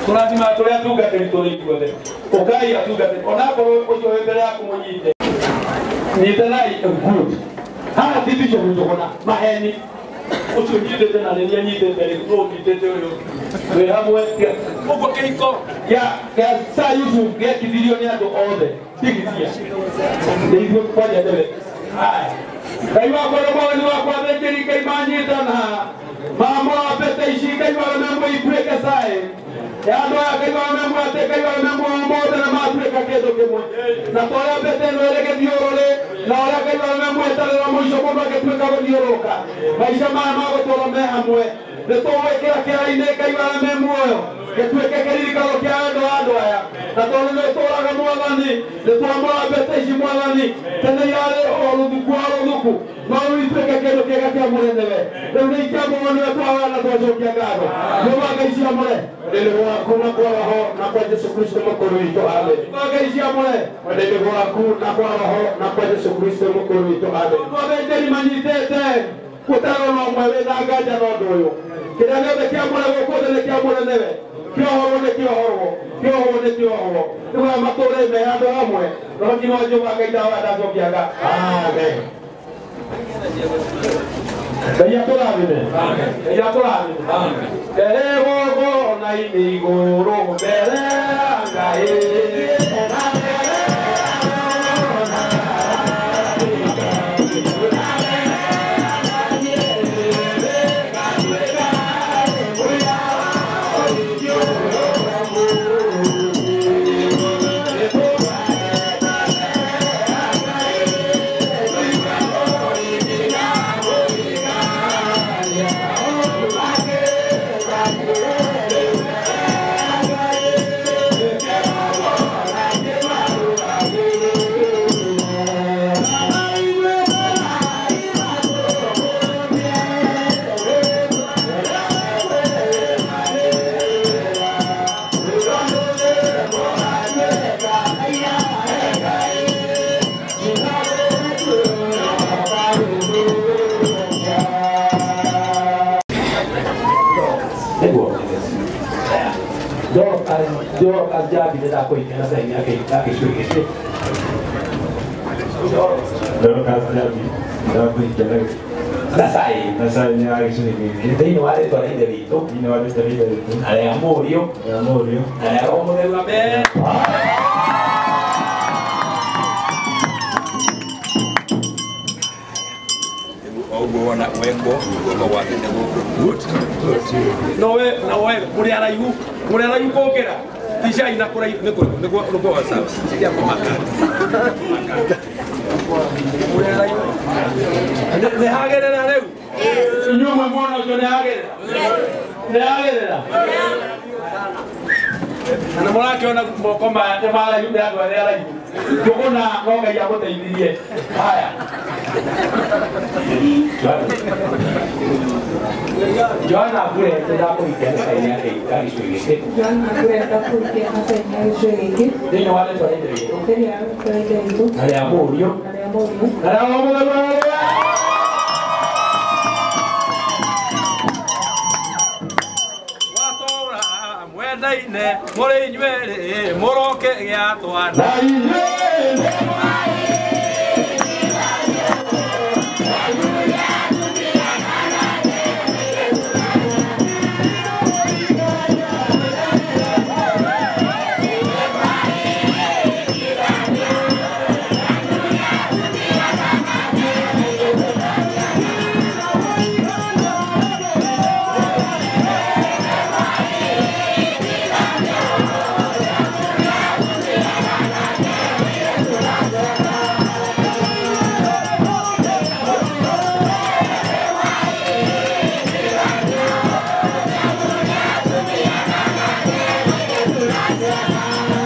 Tũrathima tũrĩa atungatĩri tũrĩ ithuothe. Ũkai atungatĩri onakorwo ũcio wĩ mbere yaku mũnyite. Nyitanai good. Haha ti Bishop Njuguna maheni. Ũcio nyitĩte na nĩ nyitĩte rĩ no nyitĩte ũyũ. Twĩ hamwe ũguo kĩhiko kĩa Sir Yusuf gĩekithirio nĩ andũ othe. Tigithia. Nĩ ithuĩ kwanja mbere. Haya. Ngai wakwa na mwathani wakwa athĩnjĩri Ngai manyitana. Mamũra mbete ici Ngai warememwo ituĩke caĩ. Ya andũ aya Ngai warememwo atĩ Ngai warememwo mothe na matuĩka kĩndũ kĩmwe. Na ta ũrĩa mbete ĩno ĩrĩ gĩthiũrũrĩ na ũrĩa Ngai warememwo eterera mũico mũndũ agĩtuĩka gũthiũrũrũka. Maica maya magũtũũra me hamwe. Nĩ tũgwĩkĩra kĩara-inĩ Ngai wareme muoyo gĩtuĩke kĩririkano kĩa wendo wa andũ aya. Na tondũ nĩ tũraga mwathani nĩ twamũra mbete ici mwathani tene irarĩ o rũthuku o rũthuku no rĩu ituĩke kĩndũ kĩega kĩamũre nĩwe. Rĩu nĩ ikĩamũrwo nĩwe twahoya na twacokia ngatho. Nyũmba Ngai ciamũre. Wendani waku na kwa roho na kwa Yesu Kristo mũkũrũ witũ amen. Nyũmba Ngai ciamũre. Wendani waku na kwa roho na kwa Yesu Kristo mũkũrũ witũ amen. Tondũ athĩnjĩri manyitĩte gũtarwo na ũmwe wĩna nganja na ũndũ ũyũ. Kĩrĩa gĩothe kĩamũre gũkũ thĩ nĩ kĩamũre nĩwe. Kĩohorwo nĩ kĩohorwo. Kĩohorwo nĩ kĩohorwo. Nĩguo matũũre me handũ hamwe. No nginya Jehova Ngai ndahoya ndacokia ngatho. Amen. Ngai atũrathime. Ngai atũrathime. Mbere gũgona-inĩ igũrũ mbere ya Ngai. Thĩinĩ wa rĩtwa rĩa Ithe witũ na rĩa Mũriũ na rĩa Roho Mũtheru amen. Ũguo wona wekwo guoko gwake nĩ gũkũ. Good. Nowe nawe mũrĩ araihu mũrĩ araihu kũngĩra ti cai na kũraihu nĩ kũrĩkũ nĩguo rũkũ cia kũmaka mũrĩ araihu nĩ hagĩrĩra rĩu inyuĩ mwe mwona ũcio nĩ hagĩrĩra nĩ hagĩrĩra na mũrakĩona moko maya nĩ maraihu nĩ andũ arĩa araihu Njũgũna no Ngai agũteithirie. Haya. Joana ngurete ndakũhikia na caini ya gĩcunjĩ gĩkĩ. Joana ngurete ndakũhikia na caini ya gĩcunjĩ gĩkĩ. Thĩinĩ wa rĩtwa rĩa Ithe witũ. Thĩinĩ wa rĩtwa rĩa Ithe witũ. Na rĩa Mũriũ. Na rĩa Mũriũ. Na rĩa Roho Mũtheru. Watũũra mwendaine mũrĩ inyuerĩ mũroke gĩa twana. Na inyuĩ Thank you. Thank you.